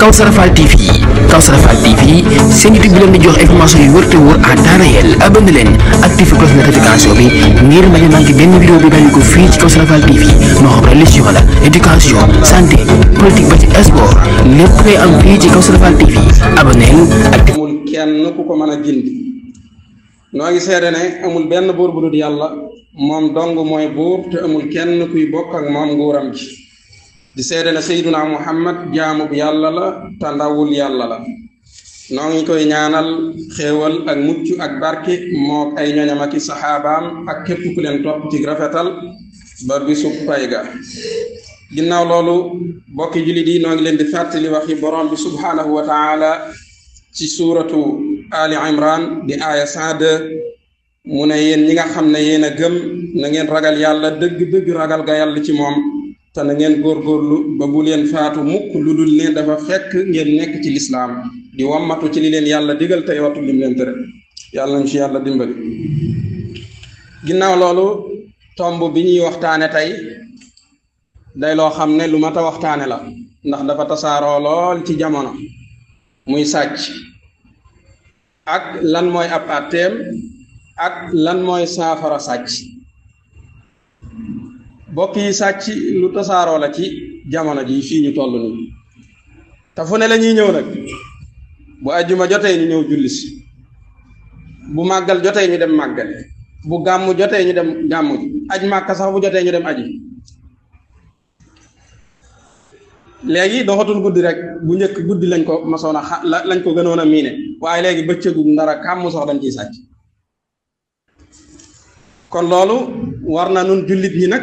Kawsara Fall TV seen YouTube bi leen di jox information yu wër te wóor à temps réel. abonné leen activé cloche notification bi ngir bañ a manqué benn vidéo bi bàyyi ko fii ci Kawsara Fall TV moo xam religion la éducation santé politique ba ci sport lépp ngay am fii ci Kawsara Fall TV abonné ak amul kenn ku ko mën a gindi noo ngi seede ne amul benn buur bu dul yàlla moom dong mooy buur te amul kenn kuy bokk ak moom nguuram gi di seede ne Seydina Muhammad jaamub yàlla la te ndawul yàlla la noo ngi koy ñaanal xéewal ak mucc ak barke mook ay ñoñam ak i saxaabaam ak képp ku leen topp ci rafetal ba bisu pay ga ginnaaw loolu bokki jullit yi noo ngi leen di fàttali waxi borom bi subhaanahu wa taala ci suuratu Ali Imran di aaya 102 mu ne yéen ñi nga xam ne yéen a gëm na ngeen ragal yàlla dëgg-dëgg ragal ga yàlla ci moom te na ngeen góorgóorlu ba bu leen faatu mukk lu dul ne dafa fekk ngeen nekk ci lislaam di wammatu ci li leen yàlla digal tey wattu lim leen tere yàlla nañ ci yàlla dimbali ginnaaw loolu tomb bi ñuy waxtaane tey day loo xam ne lu mat a waxtaane la ndax dafa tasaaroo lool ci jamono muy sàcc ak lan mooy ab àtteem ak lan mooy saafara sàcc bokk yi sàcc lu tasaaroo la ci jamono ji fii ñu toll nii te fu ne la ñuy ñëw nag bu ajjuma jotee ñu ñëw julli si bu màggal jotee ñu dem màggal bu gàmmu jotee ñu dem gàmmu ji aj màkka sax bu jotee ñu dem aji léegi doxatul guddi rek bu njëkk guddi lañ ko masoon a lañ ko gënoon a miine waaye léegi bëccëgu ndara kàmmu sax dañ ciy sàcc kon loolu war na nun jullit ñi nag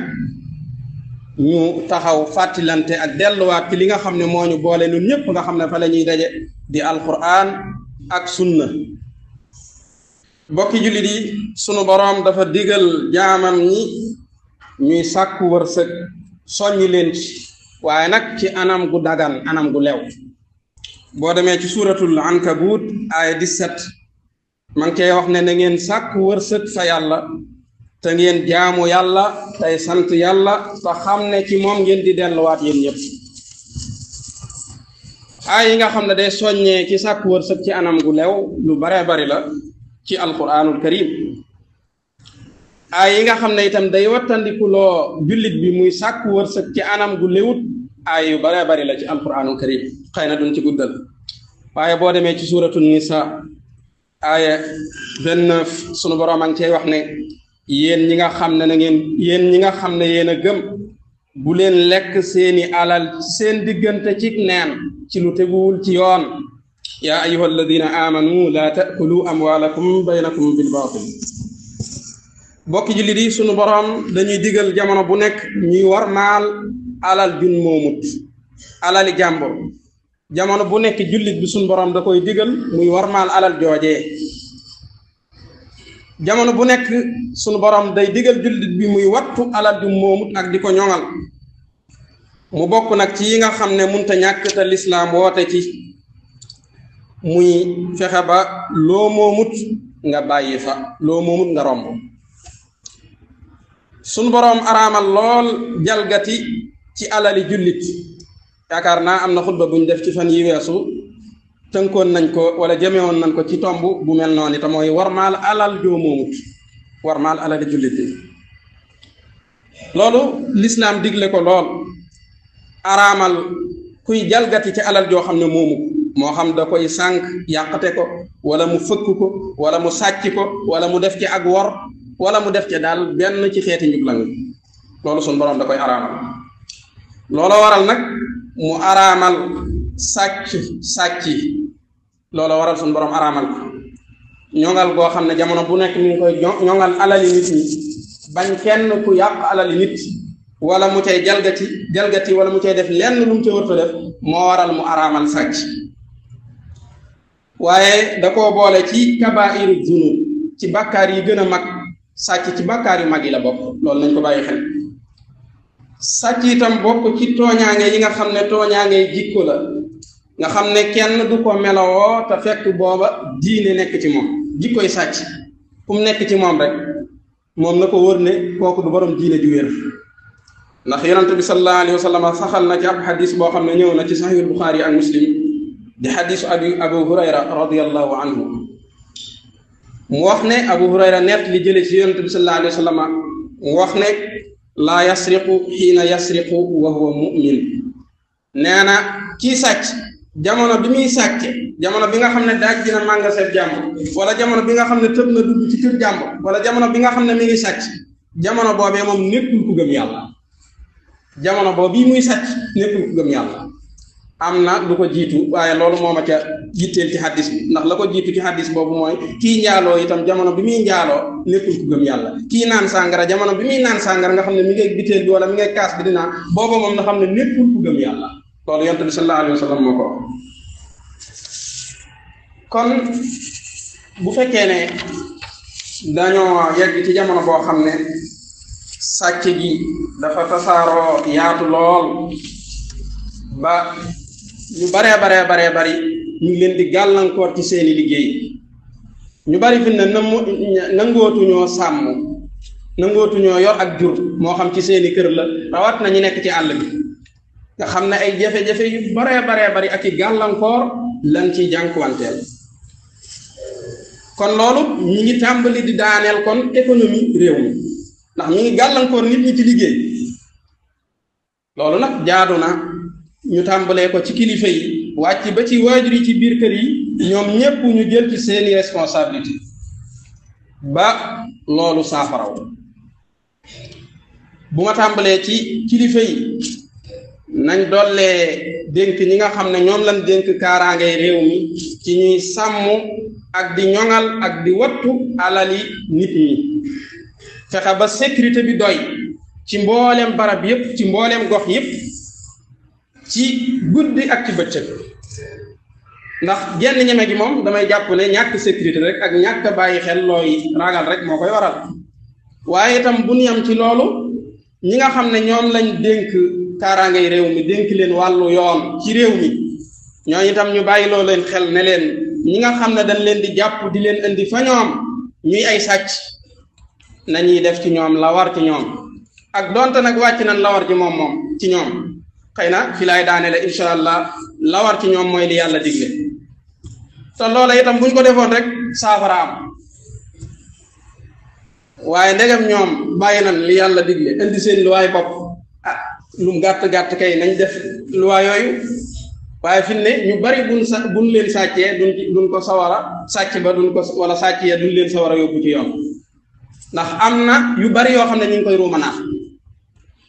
ñu taxaw fàttilante ak delluwaat ci li nga xam ne moo ñu boole nun ñëpp nga xam ne fa la ñuy daje di alquran ak sunna bokki jullit yi sunu boroom dafa digal jaamam ñi ñuy sàkku wërsëg soññi leen ci waaye nag ci anam gu dagan anam gu lew boo demee ci suuratul ankabut aaya 17 man koy wax ne na ngeen sàkku wërsëg fa yàlla te ngeen jaamu yàlla tey sant yàlla te xam ne ci moom ngeen di delluwaat yéen ñëpp ay yi nga xam ne day soññee ci sàkku wërsëg ci anam gu lew lu bare bari la ci alquranul karim ay yi nga xam ne itam day wattandikuloo jullit bi muy sàkku wërsëg ci anam gu lewut ay yu bare bari la ci alquranul karim xëy na duñ ci guddal waaye boo demee ci suuratu nisa aaya 29 sunu boroom a ngi cay wax ne yéen ñi nga xam ne yéen ñi nga xam ne yéen a gëm bu leen lekk seeni alal seen diggante ci neen ci lu teguwul ci yoon yaa ayyuha alladina amanu laa taakulu amwaalakum baynakum bil baatil bokki jullit yi sunu boroom dañuy digal jamono bu nekk ñuy war maal alal jun moomut alali jàmbur jamono bu nekk jullit bi sunu boroom da koy digal muy war maal alal joojee jamono bu nekk sunu borom day digal jullit bi muy wattu alal ju moomut ak di ko ñoŋal mu bokk nag ci yi nga xam ne munta ñàkk te lislaam woote ci muy fexe ba loo moomut nga bàyyi fa loo moomut nga romb sunu borom araamal lool jalgati ci alali jullit yaakaar naa am na xutba buñ def ci fan yi weesu tënkoon nañ ko wala jëmewoon nañ ko ci tomb bu mel noonu te mooy warmaal alal joo moomut warmaal alali jullit yi loolu lislaam digle ko lool araamal kuy jalgati ci alal joo xam ne moomu moo xam da koy sànq yàqate ko wala mu fëkk ko wala mu sàcc ko wala mu def ci ak wor wala mu def ci daal benn ci xeeti njublang loolu suñu boroom da koy araamal loolu waral nag mu araamal sàcc loolu waral suñu boroom araamal ko ñoŋal goo xam ne jamono bu nekk mi ngi koy ñoŋal alali nit ñi bañ kenn ku yàq alali nit wala mu cay jalgati wala mu cay def lenn lu mu ca wërta def moo waral mu araamal sàcc waaye da koo boole ci kabaa'iru zunub ci bàkkaar yi gën a mag sàcc ci bàkkaar yu mag yi la bokk loolu nañ ko bàyyi xel sàcc itam bokk ci tooñaange yi nga xam ne tooñaange jikko la nga xam ne kenn du ko melowoo te fekk booba diine nekk ci moom jikkoy sàcc fu mu nekk ci moom rek moom na ko wër ne kooku du borom diine ju wér ndax yonent bi sallallahu alayhi wa sallam saxal na ci ab xadis boo xam ne ñëw na ci saxiihul Buxaari ak Muslim di xadisu abu hurayra radiallahu anhu mu wax ne abu hurayra nett li jële ci yonent bi sallallahu alayhi wa sallam mu wax ne laa yasriqu xiina yasriqu wa huwa mu'min nee na kii sàcc jamono bi muy sàcce jamono bi nga xam ne daaj dina magasin jàmbur wala jamono bi nga xam ne tëb na dugg ci kër jàmbur wala jamono bi nga xam ne mi ngi sàcc jamono boobee moom nekkul ku gëm yàlla jamono boobu muy sàcc nekkul ku gëm yàlla am na lu ko jiitu waaye loolu moo ma ca jiiteel ci xaddis bi ndax la ko jiitu ci xaddis boobu mooy kii njaaloo itam jamono bi muy njaaloo nekkul ku gëm yàlla kii naan sàngara jamono bi muy naan sàngara nga xam ne mi ngi biteel bi wala mi ngi kaas bi di naan booba moom nga xam ne nekkul ku gëm yàlla loolu yonent bi sallallahu alayhi wa sallam moo ko kon bu fekkee ne dañoo yegg ci jamono boo xam ne sàcc gi dafa tasaaroo yaatu lool ba ñu baree bari ñu ngi leen di gàllankoor ci seeni liggéey ñu bari fi ne nangootuñoo sàmm nangootuñoo yor ak jur moo xam ci seeni kër la rawat na ñu nekk ci àll bi nga xam ne ay jafe-jafe yu baree bari ak i gàllankoor lan ci jànkuwanteel kon loolu ñi ngi tàmbali di daaneel kon économie réew mi ndax ñi ngi gàllankoor nit ñi ci liggéey loolu nag jaadu na ñu tàmbalee ko ci kilifa yi wàcc ba ci waajur yi ci biir kër yi ñoom ñépp ñu jël ci seeni responsabilité ba loolu saafaraw bu ma tàmbalee ci kilifa yi nañ dollee dénk ñi nga xam ne ñoom lañ dénk kaaraangay réew mi ci ñuy sàmm ak di ñoŋal ak di wattu alali nit ñi fexe ba sécurité bi doy ci mbooleem barab yépp ci mbooleem gox yépp ci guddi ak ci bëccëg ndax genn ñeme gi moom damay jàpp ne ñàkk sécurité rek ak ñàkk bàyyi xel looy ragal rek moo koy waral waaye itam bu ñu am ci loolu ñi nga xam ne ñoom lañ dénk kaaraangay réew mi dénk leen wàllu yoon ci réew mi ñooñu itam ñu bàyyi loo leen xel ne leen ñi nga xam ne dañ leen di jàpp di leen indi fa ñoom ñuy ay sàcc nañuy def ci ñoom la war ci ñoom ak donte nag wàcc nañ la war ci moom ci ñoom xëy na fi laay daane la incha allah la war ci ñoom mooy li yàlla digle te loola itam buñ ko defoon rek saafara am waaye ndegam ñoom bàyyi nañ li yàlla digle indi seen luwaay bopp lum gàtt kay nañ def luwaay yooyu waaye fi ne ñu bari buñ leen sàccee duñ ko sawara sàcc ba duñ ko wala sàcc ya duñ leen sawara yóbbu ci yoon ndax am na yu bari yoo xam ne ñu ngi koy ruumanaat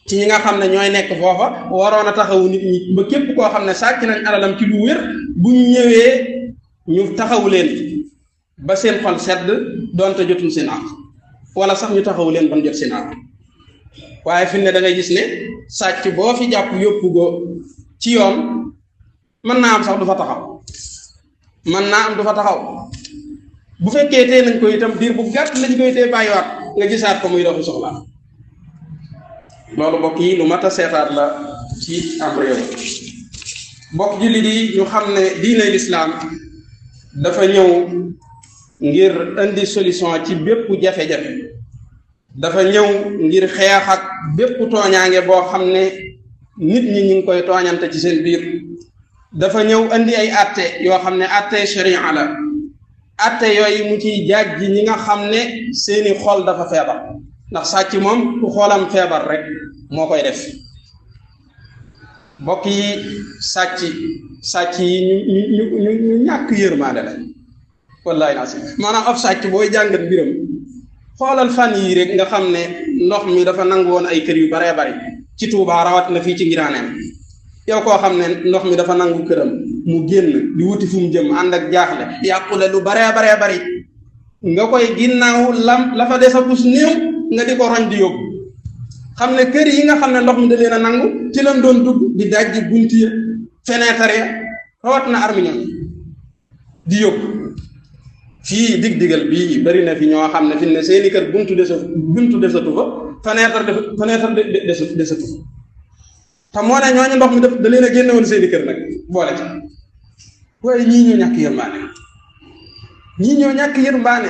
ci ñi nga xam ne ñooy nekk foofa waroon a taxawu nit ñi ba képp koo xam ne sàcc nañ alalam ci lu wér buñ ñëwee ñu taxawu leen ba seen xol sedd doonte jotuñ seen àq wala sax ñu taxawu leen ban jot seen àq waaye fi ne da ngay gis ne sàcc boo fi jàpp yóbbu go ci yoon mën naa am sax du fa taxaw du fa taxaw bu fekkee tee nañ ko itam diir bu gàtt lañ koy tee bàyyiwaat nga gisaat ko muy doxi soxla loolu mbokk yi lu mat a seetaat la ci am réew mbokk jullit yi ñu xam ne diine lislaam dafa ñëw ngir indi solution ci bépp jafe-jafe dafa ñëw ngir xeex ak bépp tooñaange boo xam ne nit ñi ñu ngi koy tooñante ci seen biir dafa ñëw indi ay atte yoo xam ne atte sharia la atte yooyu mu ciy jaaj ji ñi nga xam ne seeni xol dafa feebar ndax sàcc moom ku xoolam feebar rek moo koy def mbokk yi sàcc yi ñu ñàkk yërmaande la wallahi naa si maanaam ab sàcc booy jàngat mbiram xoolal fan yii rek nga xam ne ndox mi dafa nangu woon ay kër yu baree bari ci Tuubaa rawat na fii ci Ngiraaneem yow koo xam ne ndox mi dafa nangu këram mu génn di wuti fu mu jëm ànd ak jaaxle yàqule lu baree bari nga koy ginnaaw la fa des a pus néew nga di ko roñ di yóbbu xam ne kër yi nga xam ne ndox mi da leen a nangu ci lañ doon dugg di dajji bunti ya fenêtre ya rawat na armiñam di yóbbu fii dig-digal bii bari na fi ñoo xam ne fi ne seeni kër buntu desatu fa fenêtre desatu fa te moo ne ñooñu ndox mi da leen a génne woon seeni kër nag boole ci waaye ñii ñoo ñàkk yërmaane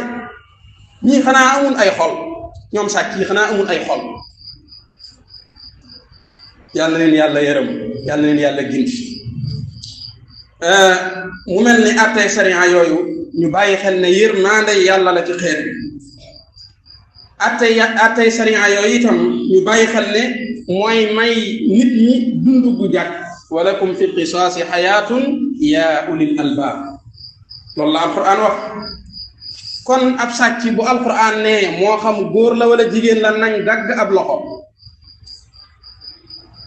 ñii xanaa amul ay xol ñoom sàcc yi xanaa amul ay xol yàlla leen yàlla yërëm yàlla leen yàlla gindi mu mel ni attey sariya yooyu ñu bàyyi xel ne yërmande yàlla la ci xeet attey sariya yooyu itam ñu bàyyi xel ne mooy may nit ñi dund gu jàkk walakum fi qisaasi xayaatun yaa ulil albaab loolu la alquran wax kon ab sàcc bu alquran ne moo xam góor la wala jigéen la nañ dagg ab loxo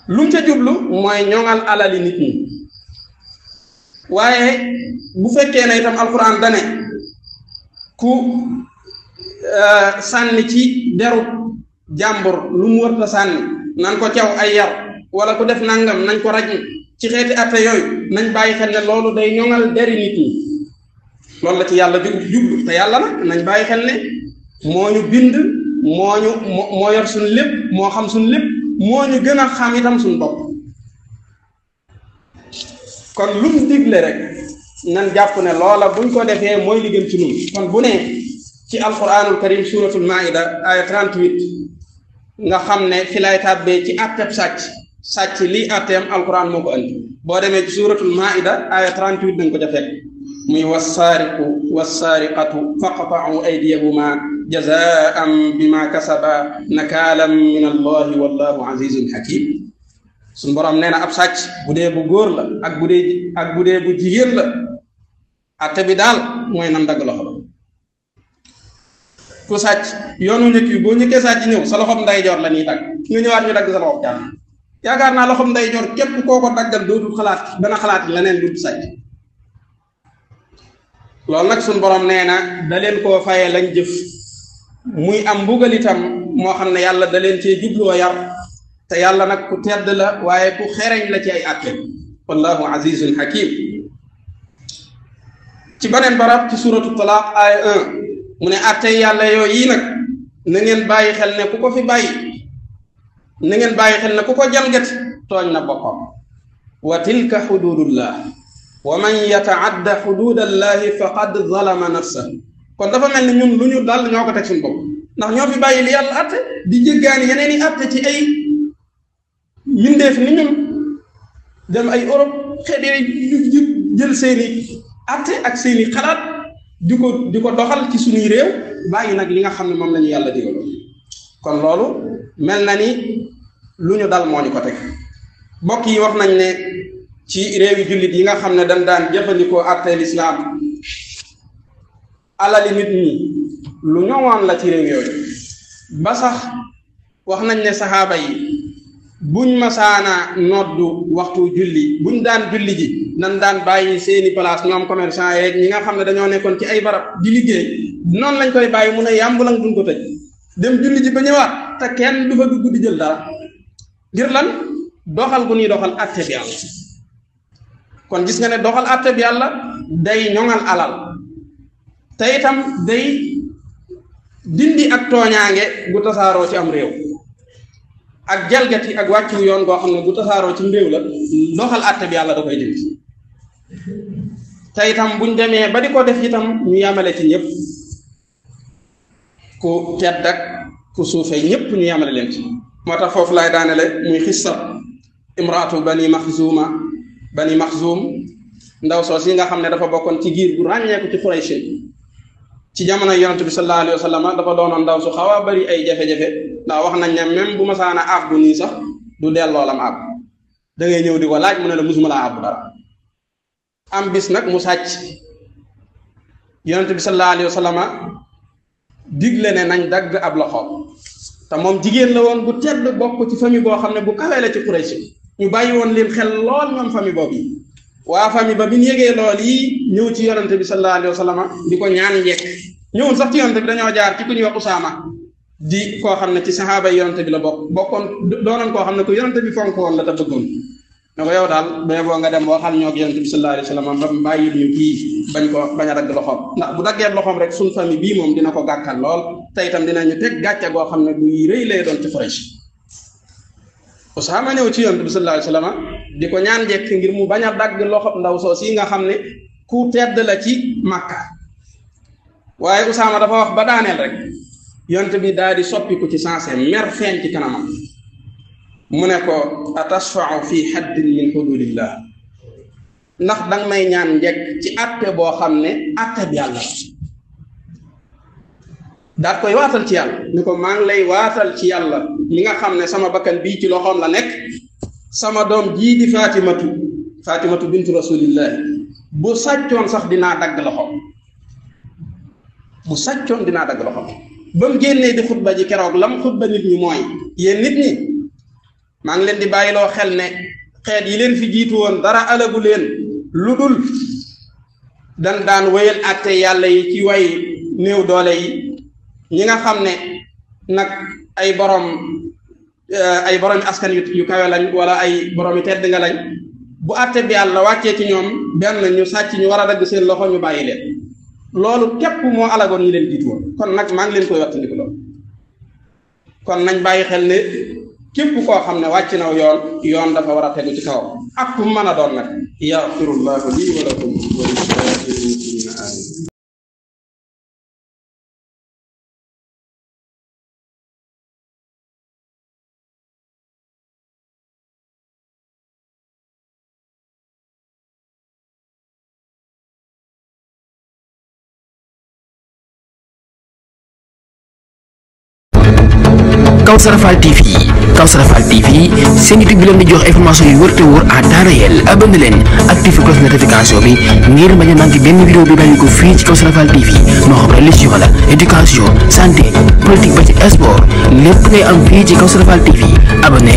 lu mu ca jublu mooy ñoŋal alali nit ñi waaye bu fekkee ne itam alquran dane ku sànni ci deru jàmbur lu mu wërta sànni nan ko caw ay yar wala ku def nangam nañ ko raj ci xeeti atte yooyu nañ bàyyi xel ne loolu day ñoŋal deri nit ñi loolu la ci yàlla jublu te yàlla nag nañ bàyyi xel ne moo ñu bind moo yor suñ lépp moo xam suñ lépp moo ñu gën a xam itam suñ bopp kon lu mu digle rek nan jàpp ne loola buñ ko defee mooy li gën ci ñun kon bu ne ci alquranul karim suratul maida aya 38 nga xam ne fi lay tàbbee ci atteb sàcc lii atteem alquran moo ko andi boo demee ci suratul maida aya 38 dañ ko ca fekk muy wassaariqu wassaariqatu faqta'u aydiyahuma jazaan bima kasaba nakaalam min allahi wallahu azizun hakim suñ borom nee na ab sàcc bu dee bu góor la ak bu dee bu jigéen la atte bi daal mooy nan dagg loxo ba ku sàcc yoonu njëkk yi boo njëkkee sàcc ñëw sa loxoom ndeyjoor la ñuy dagg nga ñëwaat ñu dagg sa loxoom jàmm yaakaar naa loxoom ndeyjoor képp koo ko daggal dootul xalaat dana xalaat leneen lu sàcc loolu nag suñ borom nee na da leen koo fayee lañ jëf muy am mbugal itam moo xam ne yàlla da leen cee jubloo yar te yàlla nag ku tedd la waaye ku xereñ la ci ay àtte wallahu azizun hakim ci beneen barab ci suratu talaq aya 1 mu ne àtte yàlla yooyu yi nag na ngeen bàyyi xel ne ku ko fi bàyyi na ngeen bàyyi xel ne ku ko jalgati tooñ na boppam wa tilka xududullah wa man yataadda xududallahi faqad zalama nafsahu kon dafa mel ni ñun lu ñu dal ñoo ko teg suñu bopp ndax ñoo fi bàyyi li yàlla àtte di jéggaani yeneen i àtte ci ay mindeef ni ñun dem ay Europe xeet yi jël seeni àtte ak seeni xalaat di ko doxal ci suñuy réew bàyyi nag li nga xam ne moom la ñu yàlla digaloon kon loolu mel na ni lu ñu dal moo ñu ko teg mbokk yi wax nañ ne ci réewi jullit yi nga xam ne dañ daan jëfandikoo àtte lislaam alali nit ñi lu ñëwoon la ci réew yooyu ba sax wax nañ ne saxaaba yi buñ masaana noddu waxtu julli buñ daan julli ji nan daan bàyyi seeni place ñoom commerçant yeeg ñi nga xam ne dañoo nekkoon ci ay barab di liggéey noonu lañ koy bàyyi mun a yàmbulang duñ ko tëj dem julli ji ba ñëwaat te kenn du fa dugg di jël dara ngir lan doxal gu ñuy doxal àtte bi yàlla kon gis nga ne doxal àtte bi yàlla day ñoŋal alal te itam day dindi ak tooñaange gu tasaaroo ci am réew ak jalgati ak wàccu yoon goo xam ne bu tasaaroo ci réew la doxal àtte bi yàlla da koy dindi te itam buñ demee ba di ko def itam ñu yamale ci ñëpp ku tedd ak ku suufee ñëpp ñu yamale leen ci moo tax foofu laay daanele muy xissa imraatu bani maxzum ndaw soos yi nga xam ne dafa bokkoon ci giir bu ràññeeku ci Quraysh ci jamono yonent bi sallallahu alayhi wa sallam dafa doonoon ndaw su xaw a bari ay jafe-jafe ndax wax nañ ne même bu masaana àbbu nii sax du delloo lam àbb da ngay ñëw di ko laaj mu ne la musuma laa àbbu dara am bis nag mu sàcc yonent bi sallallahu alayhi wa sallam digle ne nañ dagg ab loxo te moom jigéen la woon bu tedd bokk ci famille boo xam ne bu kawee la ci Quraysh ñu bàyyi woon leen xel lool ñoom famille boobu yi waa famille ba bi ñu yégee lool yi ñëw ci yonent bi sallallahu alayhi wa sallam di ko ñaan njekk ñëwul sax ci yonent bi dañoo jaar ci ku ñuy wax Usaama di koo xam ne ci saxaaba yi yonent bi la bokkoon doonoon koo xam ne ko yonent bi fonk woon la te bëggoon ne ko yow daal bee boo nga dem waxal ñoo ak yonent bi sallallahu alayhi wa sallam ba bàyyil ñu kii bañ a dagg loxoom ndax bu daggee loxoom rek suñ famille bii moom dina ko gàkkal lool te itam dinañu teg gàcce goo xam ne bu rëy lay doon ci Quraysh Usaama ñëw ci yonent bi sallallahu alayhi wa sallam di ko ñaan njekk ngir mu bañ a dagg loxo ndaw soos yi nga xam ne ku tedd la ci Makka waaye Usaama dafa wax ba daaneel rek yonent bi daal di soppiku ci sensé mer feeñ ci kanamam mu ne ko atashfa'u fi haddin min hududillah ndax danga may ñaan njëkk ci àtte boo xam ne àtte bi yàlla daat koy waatal ci yàlla ni ko maa ngi lay waatal ci yàlla mi nga xam ne sama bakkan bii ci loxoom la nekk sama doom jii di Fatimatu bintu rasulillahi bu sàccoon sax dinaa dagg loxoom ba mu génnee di xutba ji keroog lam xutba nit ñi mooy yéen nit ñi maa ngi leen di bàyyiloo xel ne xeet yi leen fi jiitu woon dara alagu leen lu dul daan wéyal àtte yàlla yi ci way néew doole yi ñi nga xam ne nag ay borom askan yu kawe lañ wala ay borom yu tedd nga lañ bu àtte bi yàlla wàccee ci ñoom benn ñu sàcc ñu war a dagg seen loxo ñu bàyyi leen loolu képp moo alagoon ñi leen jiitu woon kon nag maa ngi leen koy wattandiku loolu kon nañ bàyyi xel ne képp koo xam ne wàcc naw yoon dafa war a tegu ci kawam ak ku mën a doon nag yaxfirullahu lii wa lakum wa lisaa'iril muslimiina amiin. Kawsara Fall TV seen YouTube bi leen di jox information yu wër te wóor à temps réel abonné leen activé cloche notification bi ngir bañ a manqué benn vidéo bi bàyyi ko fii ci Kawsara Fall TV moo xam religion la éducation santé politique ba ci sport lépp ngay am fii ci Kawsara Fall TV abonné